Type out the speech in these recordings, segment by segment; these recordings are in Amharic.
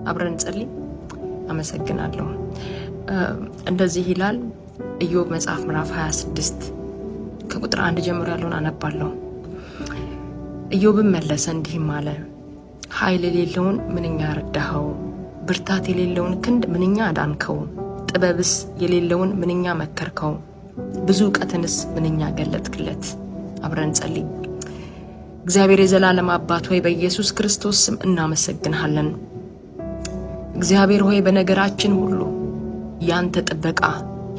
አብረን እንጸልይ። አመሰግናለሁ። እንደዚህ ይላል ኢዮብ መጽሐፍ ምዕራፍ 26 ከቁጥር 1 ጀምሮ ያለውን አነባለሁ። ኢዮብም መለሰ እንዲህም አለ፣ ኃይል የሌለውን ምንኛ ረዳኸው፣ ብርታት የሌለውን ክንድ ምንኛ አዳንከው፣ ጥበብስ የሌለውን ምንኛ መከርከው፣ ብዙ እውቀትንስ ምንኛ ገለጥክለት። አብረን እንጸልይ። እግዚአብሔር የዘላለም አባት ሆይ፣ በኢየሱስ ክርስቶስ ስም እናመሰግንሃለን። እግዚአብሔር ሆይ፣ በነገራችን ሁሉ ያንተ ጥበቃ፣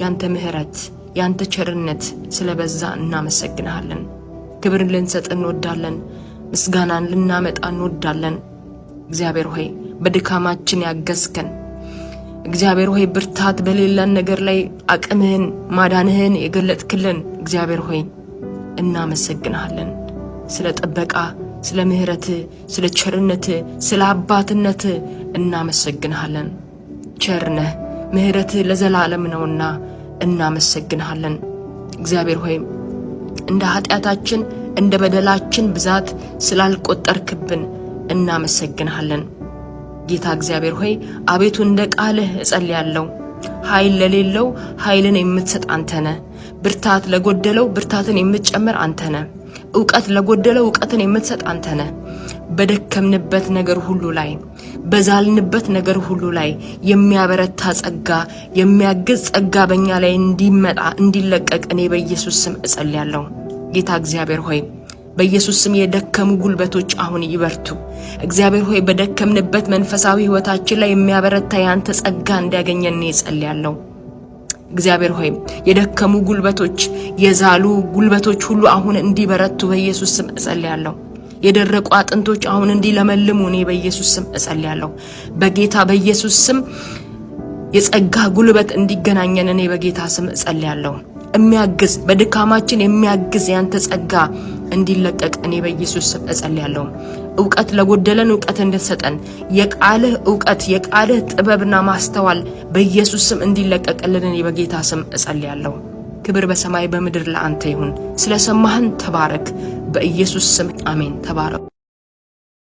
ያንተ ምሕረት፣ ያንተ ቸርነት ስለበዛ እናመሰግንሃለን። ክብርን ልንሰጥ እንወዳለን። ምስጋናን ልናመጣ እንወዳለን። እግዚአብሔር ሆይ፣ በድካማችን ያገዝከን፣ እግዚአብሔር ሆይ፣ ብርታት በሌለን ነገር ላይ አቅምህን ማዳንህን የገለጥክልን እግዚአብሔር ሆይ፣ እናመሰግንሃለን። ስለ ጥበቃ፣ ስለ ምሕረትህ፣ ስለ ቸርነትህ፣ ስለ አባትነትህ እናመሰግንሃለን። ቸር ነህ፣ ምሕረትህ ለዘላለም ነውና እናመሰግንሃለን። እግዚአብሔር ሆይ፣ እንደ ኃጢአታችን እንደ በደላችን ብዛት ስላልቆጠርክብን እናመሰግንሃለን። ጌታ እግዚአብሔር ሆይ፣ አቤቱ እንደ ቃልህ እጸልያለሁ። ኃይል ለሌለው ኃይልን የምትሰጥ አንተ ነህ። ብርታት ለጎደለው ብርታትን የምትጨምር አንተ ነህ። እውቀት ለጎደለው እውቀትን የምትሰጥ አንተ ነህ። በደከምንበት ነገር ሁሉ ላይ፣ በዛልንበት ነገር ሁሉ ላይ የሚያበረታ ጸጋ፣ የሚያግዝ ጸጋ በእኛ ላይ እንዲመጣ፣ እንዲለቀቅ እኔ በኢየሱስ ስም እጸልያለሁ። ጌታ እግዚአብሔር ሆይ፣ በኢየሱስ ስም የደከሙ ጉልበቶች አሁን ይበርቱ። እግዚአብሔር ሆይ፣ በደከምንበት መንፈሳዊ ሕይወታችን ላይ የሚያበረታ ያንተ ጸጋ እንዲያገኘን እኔ እጸልያለሁ። እግዚአብሔር ሆይ፣ የደከሙ ጉልበቶች፣ የዛሉ ጉልበቶች ሁሉ አሁን እንዲበረቱ በኢየሱስ ስም እጸልያለሁ። የደረቁ አጥንቶች አሁን እንዲለመልሙ እኔ በኢየሱስ ስም እጸልያለሁ። በጌታ በኢየሱስ ስም የጸጋ ጉልበት እንዲገናኘን እኔ በጌታ ስም እጸልያለሁ። የሚያግዝ፣ በድካማችን የሚያግዝ ያንተ ጸጋ እንዲለቀቅ እኔ በኢየሱስ ስም እጸልያለሁ። እውቀት ለጎደለን እውቀት እንድትሰጠን፣ የቃልህ እውቀት፣ የቃልህ ጥበብና ማስተዋል በኢየሱስ ስም እንዲለቀቅልን እኔ በጌታ ስም እጸልያለሁ። ክብር በሰማይ በምድር ለአንተ ይሁን። ስለሰማህን ተባረክ። በኢየሱስ ስም አሜን። ተባረኩ።